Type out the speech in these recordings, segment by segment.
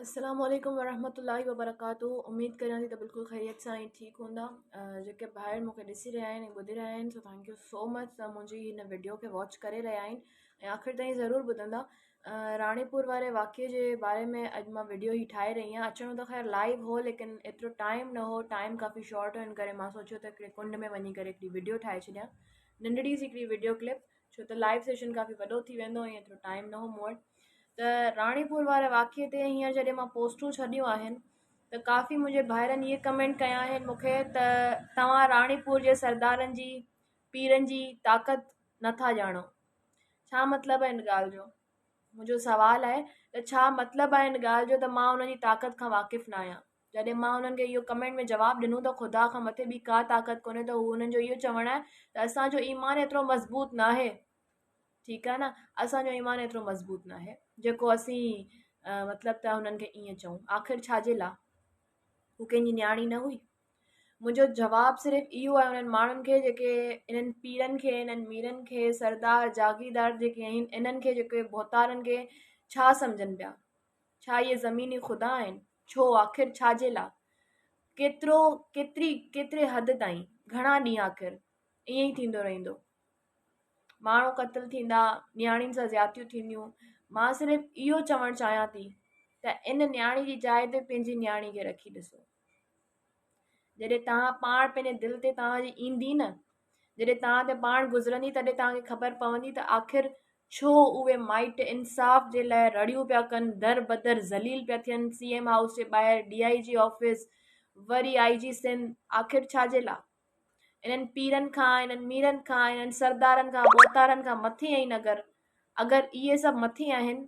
السلام عليڪم ورحمة الله وبرڪاته اميد ڪريان ٿي ته بلڪل خيريت سان ۽ ٺيڪ هوندا جيڪي ڀائر مون کي ڏسي رهيا آهن ۽ ٻڌي رهيا آهن سو thank you so مچ ته منهنجي هن وڊيو کي واچ ڪري رهيا آهن ۽ آخر تائين ضرور ٻڌندا راڻيپور واري واقعي جي باري ۾ اڄ مان وڊيو هي ٺاهي رهي آهيان اچڻو ته خير لائيو هو ليڪن ايترو ٽائيم نه هو ٽائيم ڪافي شارٽ هو ان ڪري مان سوچيو ته هڪڙي ڪنڊ ۾ وڃي ڪري هڪڙي وڊيو ٺاهي ڇڏيان ننڍڙي سي هڪڙي وڊيو ڪلپ ڇو ته لائيو سيشن ڪافي وڏو ٿي ويندو ۽ ايترو ٽائيم نه هو مون وٽ ته راڻيپور واري واقعي تي هينئر جڏهن مان پوسٽون ڇڏيون آهن ته ڪافي منهنجي ڀائرن اهي ڪمينٽ ڪيا آهن مون کي ته توهان راڻيپور جي سردارن جي پيرن جي طاقت نٿا ڄاڻو ڇا مطلب آهي ان ڳالهه جو منهنجو سوال آهي ته ڇا مطلب آهي ان ڳالهه جو ته مان انهن جي طاقت کان واقف نه آهيان جڏهن مان انهن کي اهو ڪمينٽ ۾ جواب ڏنو ته خدا کان مٿي ٻي ڪا طاقت ڪونهي ته هو انهن جو اهو چوڻ آهي ته اسان جو ايمان ايترو مضبوط ناهي ٺيڪ آهي نه اسان جو ايمان ايترو مضبوط ناهي جيڪو اسين مطلب ته هنن کي ائين چئون آخر ڇا جي لاء هو ڪنهن جي نياڻي نه هئي منهنجو جواب صرف اهو آهي انهن ماڻهن کي جيڪي انهن پيرن کي انهن ميرن کي سردار جاگيردار جيڪي آهن انهن کي جيڪي ڀوتارن کي ڇا سمجهن پيا ڇا اهي زميني خدا آهن؟ ڇو؟ آخر ڇا جي لاء؟ ڪيترو، ڪيتري، ڪيتري حد تائين؟ گهڻا ڏينهن آخر ائين ئي ٿيندو رهندو؟ ماڻهو قتل ٿيندا، نياڻين سان زيادتيون ٿينديون. مان صرف اهو چوڻ چاهيان ٿي ته ان نياڻي جي جاء تي پنهنجي نياڻي کي رکي ڏسو. جڏهن توهان پاڻ پنهنجي دل تي توهان جي ايندي نه، جڏهن توهان تي پاڻ گذرندي تڏهن توهان کي خبر پوندي ته آخر ڇو اهي مائٽ انصاف جي لاء رڙيون پيا ڪن، در بدر ذليل پيا ٿين، سي ايم هائوس جي ٻاهر ڊي I جي آفيس، وري آء جي سنڌ، آخر ڇا جي لاء؟ انهن پيرن کان، انهن ميرن کان، انهن سردارن کان، ڀوتارن کان مٿي آهن اگر، اگر اهي سڀ مٿي آهن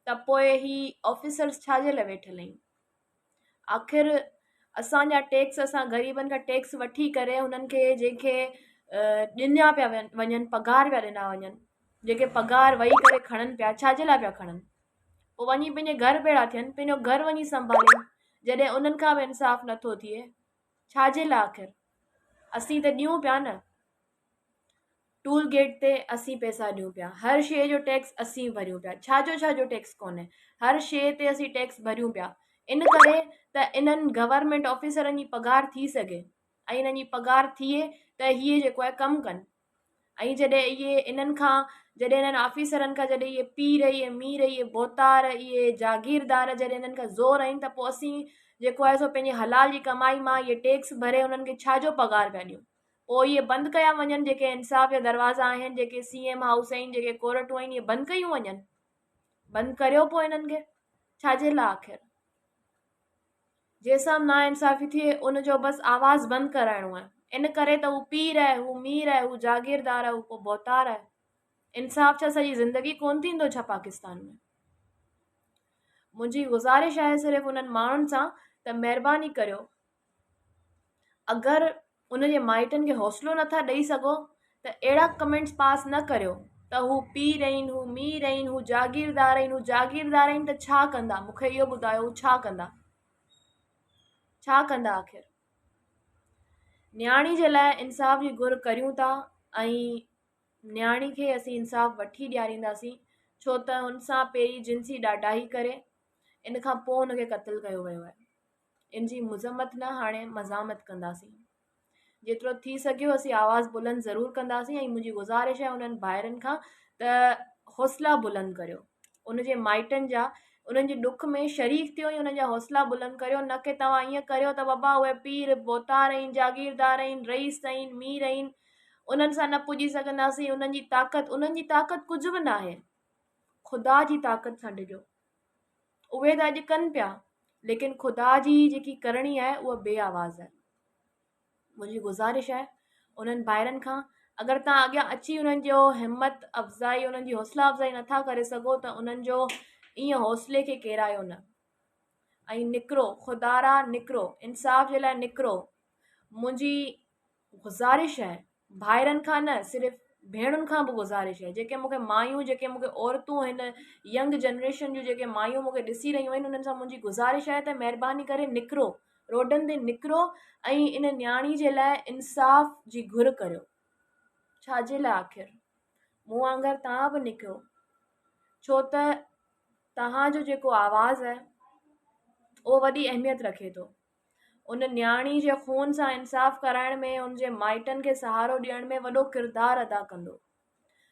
ته پوء هي آفيسرز ڇا جي لاء ويٺل آهن؟ آخر اسان جا ٽيڪس اسان غريبن کان ٽيڪس وٺي ڪري انهن کي جنهن کي ڏنا پيا وڃن پگهار پيا ڏنا وڃن جيڪي پگهار ويهي ڪري کڻن پيا ڇا جي لاء پيا کڻن پوء وڃي پنهنجي گهر ڀيڙا ٿين پنهنجو گهر وڃي سنڀالين جڏهن انهن کان به انصاف نٿو ٿئي ڇا جي لاء آخر اسين ته ڏيون پيا نه ٽول گيٽ تي اسين پئسا ڏيون پيا هر شيء جو ٽيڪس اسين ڀريون پيا ڇا جو ڇا جو ٽيڪس ڪونهي هر شيء تي اسين ٽيڪس ڀريون پيا ان ڪري ته انهن گورنمينٽ آفيسرن جي پگهار ٿي سگهي ۽ انهن جي پگهار ٿئي ته هي جيڪو آهي ڪم ڪن ۽ جڏهن اهي انهن کان جڏهن انهن آفيسرن کان جڏهن اهي پير اهي مير اهي ڀوتار اهي جاگيردار جڏهن انهن کان زور آهن ته پوء اسين جيڪو آهي سو پنهنجي حلال جي ڪمائي مان اهي ٽيڪس ڀري انهن کي ڇا جو پگهار پيا ڏيون پوء اهي بند ڪيا وڃن جيڪي انصاف جا دروازا آهن جيڪي سي ايم هائوس آهن جيڪي ڪورٽون آهن اهي بند ڪيون وڃن بند ڪريو پوء انهن کي ڇا جي لاء آخر جنهن سان نا انصافي ٿئي ان جو بس آواز بند ڪرائڻو آهي ان ڪري ته هو پير آهي هو مير آهي هو جاگيردار آهي هو ڪو ڀوتار آهي انصاف ڇا سڄي زندگي ڪون ٿيندو ڇا پاڪستان ۾ منهنجي گذارش آهي صرف انهن ماڻهن سان ته مهرباني ڪريو اگر ان جي مائٽن کي حوصلو نٿا ڏئي سگهو ته اهڙا ڪمينٽس پاس نه ڪريو ته هو پير آهن هو مير آهن هو جاگيردار آهن هو جاگيردار آهن ته ڇا ڪندا مون کي اهو ٻڌايو هو ڇا ڪندا ڇا ڪندا آخر نياڻي جي لاء انصاف جي گهر ڪريون ٿا ۽ نياڻي کي اسين انصاف وٺي ڏيارينداسين ڇو ته هن سان پهرين جنسي ڏاڍائي ڪري ان کان پوء هن کي قتل ڪيو ويو آهي ان جي مذمت نه هاڻي مزاحمت ڪنداسين. جيترو ٿي سگهيو اسين آواز بلند ضرور ڪنداسين ۽ منهنجي گذارش آهي انهن ڀائرن کان ته حوصلا بلند ڪريو ان جي مائٽن جا انهن جي ڏک ۾ شريڪ ٿيو ۽ انهن جا حوصلا بلند ڪريو نه ڪي توهان ائين ڪريو ته بابا اهي پير ڀوتار آهن جاگيردار آهن رئيس آهن مير آهن انهن سان نه پڄي سگهنداسين انهن جي طاقت انهن جي طاقت ڪجهه به ناهي خدا جي طاقت سان ڊڄو اهي ته اڄ ڪن پيا ليڪن خدا جي جيڪي ڪرڻي آهي اها بي آواز آهي منهنجي گذارش آهي انهن ڀائرن کان اگر توهان اڳيان اچي انهن جو همت افزائي انهن جي حوصلا افزائي نٿا ڪري سگهو ته انهن جو ائين حوصلي کي ڪيرايو نه ۽ نڪرو خدارا نڪرو انصاف جي لاء نڪرو منهنجي گذارش آهي ڀائرن کان نه صرف ڀيڻن کان به گذارش آهي جيڪي مون کي مايون جيڪي مون کي عورتون هن ينگ جنريشن جون جيڪي مايون مون کي ڏسي رهيون آهن انهن سان منهنجي گذارش آهي ته مهرباني ڪري نڪرو روڊن تي نڪرو ۽ ان نياڻي جي لاء انصاف جي گهر ڪريو ڇا جي لاء آخر مون وانگر توهان به نڪرو ڇو ته توهان جو جيڪو آواز آهي اهو وڏي اهميت رکي ٿو. ان نياڻي جي خون سان انصاف ڪرائڻ ۾ ان جي مائٽن کي سهارو ڏيڻ ۾ وڏو ڪردار ادا ڪندو.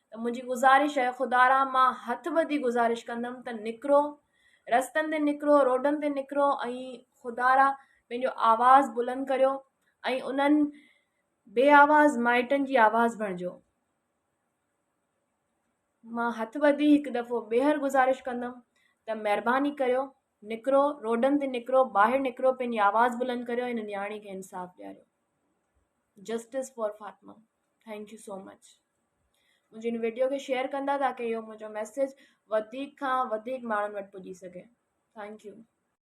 ته منهنجي گذارش آهي خدارا مان هٿ ٻڌي گذارش ڪندم ته نڪرو رستن تي نڪرو روڊن تي نڪرو ۽ خدارا پنهنجو آواز بلند ڪريو ۽ انهن بي آواز مائٽن جي آواز بڻجو. مان هٿ ٻڌي هڪ دفعو ٻيهر گذارش ڪندم ته مهرباني ڪريو نڪرو روڊن تي نڪرو ٻاهر نڪرو پنهنجي آواز بلند ڪريو هن نياڻي کي انصاف ڏياريو. Justice for Fatima. Thank you so much. منهنجي هن ويڊيو کي شيئر ڪندا تاڪه اهو منهنجو ميسيج وڌيڪ کان وڌيڪ ماڻهن وٽ پڄي سگهي. Thank you.